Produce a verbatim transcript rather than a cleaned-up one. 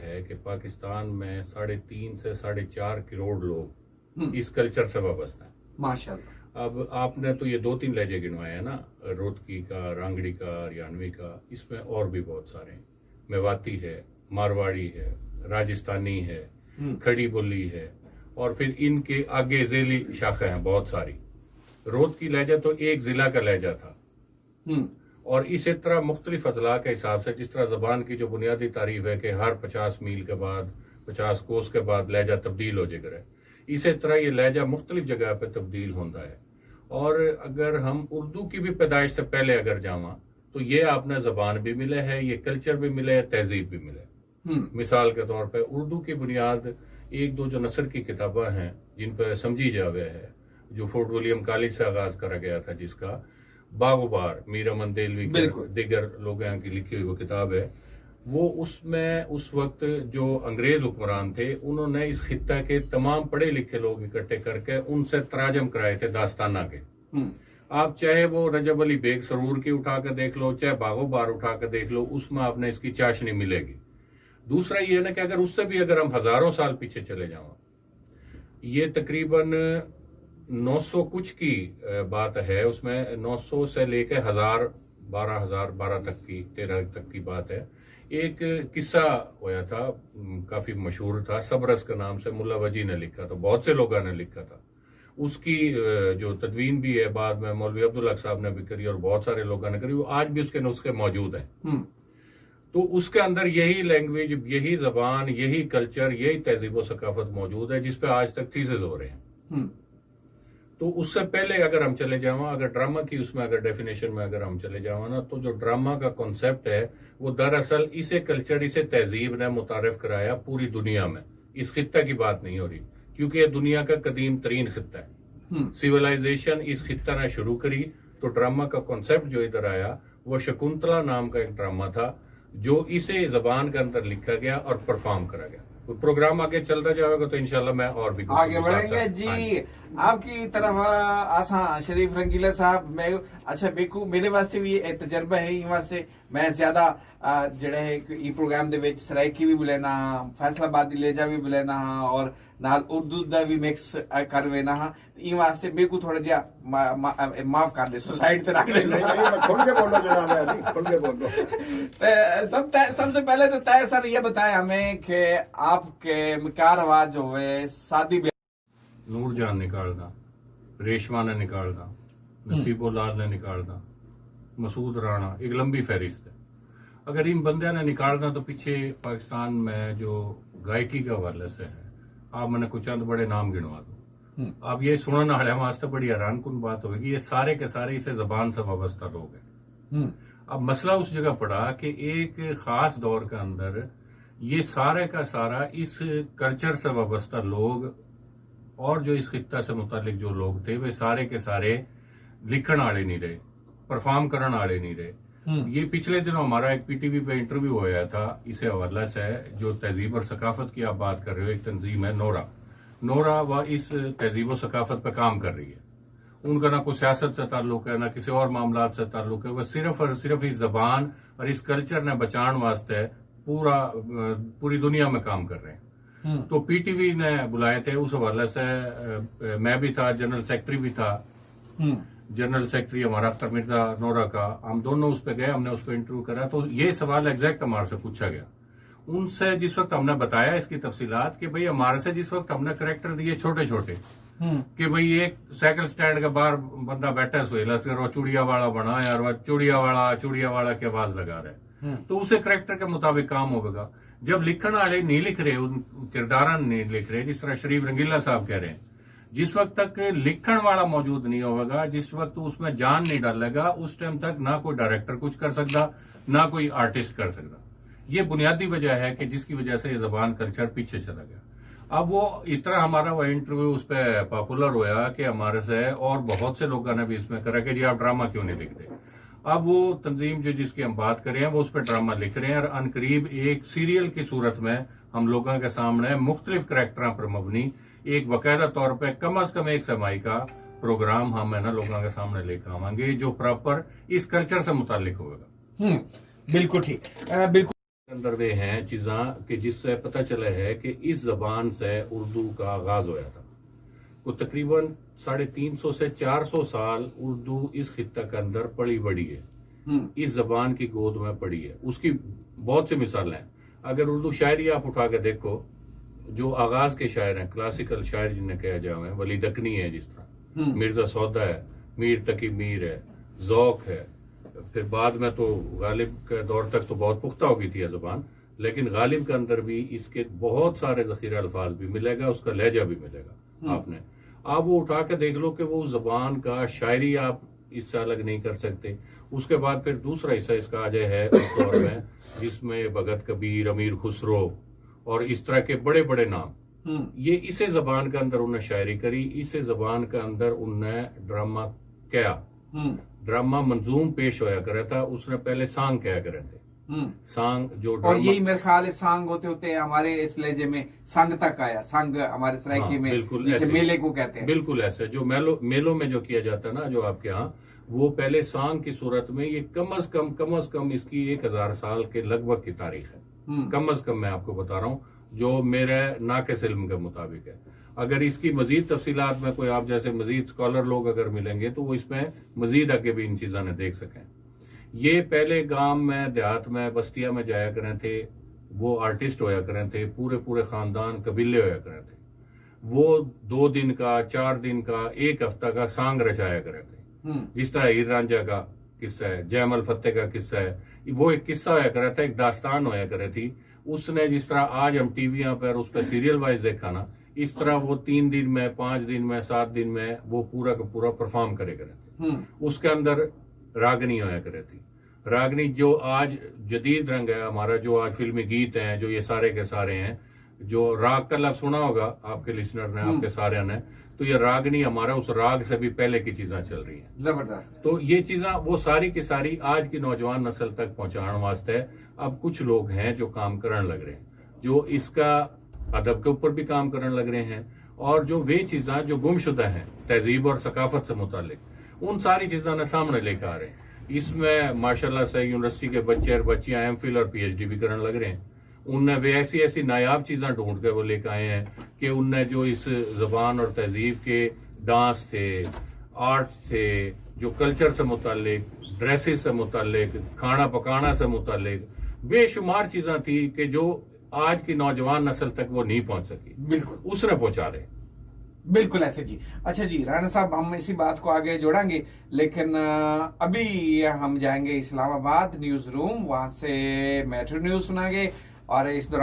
है कि पाकिस्तान में साढ़े तीन से साढ़े चार करोड़ लोग हम्म। इस कल्चर से वाबस्ता हैं। माशाल्लाह। अब आपने तो ये दो तीन लहजे गिनवाए हैं ना, रोहतकी का, रांगड़ी का, हरियाणवी का, इसमें और भी बहुत सारे हैं। मेवाती है, मारवाड़ी है, राजस्थानी है, हम्म। खड़ी बोली है, और फिर इनके आगे जेली शाखा हैं बहुत सारी। रोहतकी लहजा तो एक जिला का लहजा था, हम्म। और इसी तरह मुख्तलिफ अजला के हिसाब से, जिस तरह जबान की जो बुनियादी तारीफ है कि हर पचास मील के बाद, पचास कोस के बाद लहजा तब्दील हो जाएगा, इसी तरह ये लहजा मुख्तलिफ जगह पे तब्दील होता है। और अगर हम उर्दू की भी पैदाइश से पहले अगर जावां, तो ये आपने जबान भी मिले है, ये कल्चर भी मिले है, तहजीब भी मिले। हम्म। मिसाल के तौर पे उर्दू की बुनियाद एक दो जो नसर की किताबें हैं, जिन पर समझी जावे है, जो फोर्ट विलियम कॉलेज से आगाज करा गया था, जिसका बागोबार, मीर अमन देलवी के, बिल्कुल। दीगर लोगों की लिखी हुई वो किताब है, वो उसमें उस वक्त जो अंग्रेज हुक्मरान थे, उन्होंने इस खित्ता के तमाम पढ़े लिखे लोग इकट्ठे करके उनसे तराजम कराए थे दास्ताना के। हम्म। आप चाहे वो रजब अली बेग सरूर की उठा के देख लो, चाहे बागोबार उठा के देख लो, उसमें आपने इसकी चाशनी मिलेगी। दूसरा ये ना कि अगर उससे भी अगर हम हजारों साल पीछे चले जावां, ये तकरीबन नौ सौ कुछ की, अ, बात है, उसमें नौ सौ से लेके हजार, बारह हजार, बारह तक की, तेरह तक की बात है। एक किस्सा होया था, उम, काफी मशहूर था, सबरस के नाम से मुल्ला वजी ने लिखा था, बहुत से लोगों ने लिखा था। उसकी, अ, जो तदवीन भी है, बाद में मौलवी अब्दुल हक साहब ने भी करी और बहुत सारे लोगों ने करी, वो आज भी उसके नुस्खे मौजूद हैं। हम्म। तो उसके अंदर यही लैंग्वेज, यही जबान, यही कल्चर, यही तहजीब व सकाफत मौजूद है, जिस पे आज तक थीसिस हो रहे हैं। हम्म। तो उससे पहले अगर हम चले जावां, अगर ड्रामा की उसमें अगर डेफिनेशन में अगर हम चले जावां ना, तो जो ड्रामा का कॉन्सेप्ट है, वो दरअसल इसे कल्चर, इसे तहजीब ने मुतारफ कराया पूरी दुनिया में। इस खित्ता की बात नहीं हो रही, क्योंकि ये दुनिया का कदीम तरीन खित्ता है। हम्म। सिविलाइजेशन इस खित्ता ने शुरू करी, तो ड्रामा का कॉन्सेप्ट जो इधर आया, वो शकुंतला नाम का एक ड्रामा था, जो इसे जबान के अंदर लिखा गया और परफॉर्म करा गया। वो प्रोग्राम आगे चलता जाएगा, तो इंशाल्लाह मैं और भी कुछ आगे कुछ साथ बढ़ेंगे साथ, जी। हाँ जी। आपकी तरफ, आ, आसा शरीफ रंगीला साहब, मैं, अच्छा, बेकू, मेरे वास्ते भी एक तजर्बा है, ये वास्ते मैं ज्यादा, आ, जेड़ा है कि ई प्रोग्राम दे विच सराइकी भी बुलाना, फैसलाबादी लहजा भी बुलाना और नाल उर्दू दा भी मिक्स, आ, कर वेना हा। ई वास्ते मेरे को थोड़ा जिहा मा-, मा-, आ, माफ कर दे, साइड ते रख दे। नहीं, नहीं, मैं खुल के बोलो जनाब, अली, खुल के बोलो। ते सब तय, सबसे पहले तो तय सर ये बताएं हमें कि आपके क्या रिवाज होवे शादी ब्याह? नूरजान निकालदा, रेशमा ने निकालदा, नसीबोलाल ने निकालदा, मसूद राणा, एक लंबी फहरिस्त है। अगर इन बंदियां ने निकालदा तो पीछे पाकिस्तान में जो गायकी के हवाले से है, आप मैंने कुछ चंद बड़े नाम गिनवा दो। हम्म। अब ये सुनने वाले वास्ते बड़ी हैरान कुन बात होगी, ये सारे के सारे इसे जबान से वाबस्ता लोग हैं। हम्म। अब मसला उस जगह पड़ा कि एक खास दौर के अंदर ये सारे का सारा इस कल्चर से वाबस्ता लोग और जो इस खित्ता से मुतालिक जो लोग थे, वे सारे के सारे लिखण वाले नहीं रहे, परफॉर्म करण वाले नहीं रहे। हम्म। ये पिछले दिनों हमारा एक पीटीवी पे इंटरव्यू होया था इसे हवाले से, जो तहजीब और सकाफत की आप बात कर रहे हो, एक तंजीम है नोरा। नोरा वह इस तहजीब और सकाफत पे काम कर रही है। उनका ना कोई सियासत से ताल्लुक है, ना किसी और मामलात से ताल्लुक है, वह सिर्फ और सिर्फ इस जबान और इस कल्चर ने बचाने वास्ते पूरा, अ, पूरी दुनिया में काम कर रहे हैं। हम्म। तो पीटीवी ने बुलाए थे, उस हवाले से, अ, अ, मैं भी था, जनरल सेक्रेटरी भी था। हम्म। जनरल सेक्रेटरी हमारा अख्तर मिर्जा नोरा का, हम दोनों उस पे गए, हमने उस पे इंटरव्यू करा। तो ये सवाल एग्जैक्ट हमारे से पूछा गया उनसे, जिस वक्त हमने बताया इसकी तफसीलात कि भाई हमारे से जिस वक्त हमने करेक्टर दिए छोटे छोटे, हम्म। कि भाई एक साइकिल स्टैंड के बाहर बंदा बैठा है, सोहेला से, और चूड़िया वाला बना यार, वह चूड़िया वाला, चूड़िया वाला की आवाज लगा रहे हैं। हम्म। तो उसे करेक्टर के मुताबिक काम होगा। जब लिखण वाले नहीं लिख रहे, उन किरदारां नहीं लिख रहे, जिस तरह शरीफ रंगीला साहब कह रहे हैं, जिस वक्त तक लिखण वाला मौजूद नहीं होगा, जिस वक्त उसमें जान नहीं डालेगा, उस टाइम तक ना कोई डायरेक्टर कुछ कर सकता, ना कोई आर्टिस्ट कर सकता। ये बुनियादी वजह है कि जिसकी वजह से ये जबान कल्चर पीछे चला गया। अब वो इतना हमारा वो इंटरव्यू उस पर पॉपुलर होया कि हमारे से और बहुत से लोगों ने भी इसमें करा कि जी आप ड्रामा क्यों नहीं लिखते। अब वो तंजीम जो जिसकी हम बात कर रहे हैं, वो उस पर ड्रामा लिख रहे हैं और अनकरीब एक सीरियल की सूरत में हम लोगों के सामने मुख्तलिफ करेक्टरां पर मबनी एक बाकायदा तौर पे कम अज कम एक समाई का प्रोग्राम हम है ना लोगों के सामने लेकर आवांगे, जो प्रॉपर इस कल्चर से मुतालिक होगा। हम्म, बिल्कुल ठीक, अ, बिल्कुल। अंदर वे हैं चीज़ां कि जिससे पता चला है कि इस ज़बान से उर्दू का आगाज़ होया था। वो तकरीबन साढ़े तीन सौ से चार सौ साल उर्दू इस खित्ता के अंदर पली बढ़ी है, हम्म इस ज़बान की गोद में पड़ी है। उसकी बहुत सी मिसालें हैं। अगर उर्दू शायरी आप उठा के देखो, जो आगाज़ के शायर हैं, क्लासिकल शायर जिन्हें कहा जावे, वली दकनी है जिस तरह, हम्म मिर्ज़ा सौदा है, मीर तकी मीर है, ज़ौक है, फिर बाद में तो गालिब के दौर तक तो बहुत पुख्ता हो गई थी यह ज़बान, लेकिन गालिब के अंदर भी इसके बहुत सारे ज़ख़ीरा अल्फाज भी मिलेगा, उसका लहजा भी मिलेगा हम्म। आपने। आप वो उठा के देख लो कि वो ज़बान का शायरी आप इससे अलग नहीं कर सकते। उसके बाद फिर दूसरा हिस्सा इसका आ जाए है उस दौर में, जिसमें भगत कबीर, अमीर खुसरो और इस तरह के बड़े बड़े नाम, हम्म ये इसे ज़बान के अंदर उन्हें शायरी करी, इसे ज़बान के अंदर उन्हें ड्रामा कहा। हम्म ड्रामा मंजूम पेश होया करे था, उसने पहले सांग कहा करे थे। हम्म सांग जो और ड्रामा यही मेरे ख्याल है सांग होते होते हमारे इस लहजे में संग तक आया। संग हमारे सराइकी हाँ, में बिल्कुल जिसे ऐसे ही। मेले को कहते हैं। बिल्कुल ऐसे जो मेलो मेलों में जो किया जाता है ना, जो आपके यहाँ, वो पहले सांग की सूरत में, ये कम अज कम कम अज कम इसकी एक हजार साल के लगभग की तारीख है। हम्म कम अज कम मैं आपको बता रहा हूँ, जो मेरे नाकिस इल्म के मुताबिक है। अगर इसकी मजीद तफसीलात में कोई आप जैसे मजीद स्कॉलर लोग अगर मिलेंगे तो वो इसमें मजीद आगे भी इन चीज़ों ने देख सकें। ये पहले गांव में, देहात में, बस्तियां में जाया करें थे, वो आर्टिस्ट होया करें थे, पूरे पूरे खानदान कबीले होया करें थे। वो दो दिन का, चार दिन का, एक हफ्ता का सांग रचाया करें थे। हम्म जिस तरह हीर रांझा का किस्सा है, जयमल फतेह का किस्सा है, वो एक किस्सा होया करे था, एक दास्तान होया करे थी। उसने जिस तरह आज हम टीवियां पर उस पर सीरियल वाइज देखा ना, इस तरह वो तीन दिन में, पांच दिन में, सात दिन में वो पूरा का पूरा परफॉर्म करे करे थे। हम्म उसके अंदर रागनी होया करे थी। रागनी जो आज जदीद रंग है हमारा, जो आज फिल्मी गीत हैं, जो ये सारे के सारे हैं, जो राग का लफ्ज सुना होगा आपके लिसनर ने, हम्म। आपके सारे ने, तो ये रागनी हमारा उस राग से भी पहले की चीज़ें चल रही हैं। जबरदस्त। तो ये चीज़ें वो सारी की सारी आज की नौजवान नस्ल तक पहुंचाने वास्ते अब कुछ लोग हैं जो काम करने लग रहे हैं, जो इसका अदब के ऊपर भी काम करने लग रहे हैं, और जो वे चीज़ें जो गुमशुदा हैं तहजीब और सकाफत से मुतालिक, उन सारी चीज़ों ने सामने लेकर आ रहे हैं। इसमें माशाल्लाह से यूनिवर्सिटी के बच्चे और बच्चियां एम फिल और पीएचडी भी करने लग रहे हैं। उनने वे ऐसी ऐसी नायाब चीज़ें ढूंढ के वो लेकर आए हैं कि उनने जो इस ज़बान और तहजीब के डांस थे, आर्ट्स थे, जो कल्चर से मुतालिक, ड्रेसेस से मुतालिक, खाना पकाना से मुतालिक बेशुमार चीज़ें थी कि जो आज की नौजवान नस्ल तक वो नहीं पहुंच सकी, बिल्कुल उसने पहुंचा रहे। बिल्कुल ऐसे जी। अच्छा जी राणा साहब, हम इसी बात को आगे जोड़ेंगे, लेकिन अ, अभी हम जाएंगे इस्लामाबाद न्यूज़ रूम, वहां से मेट्रो न्यूज़ सुनाएंगे और इस दौरान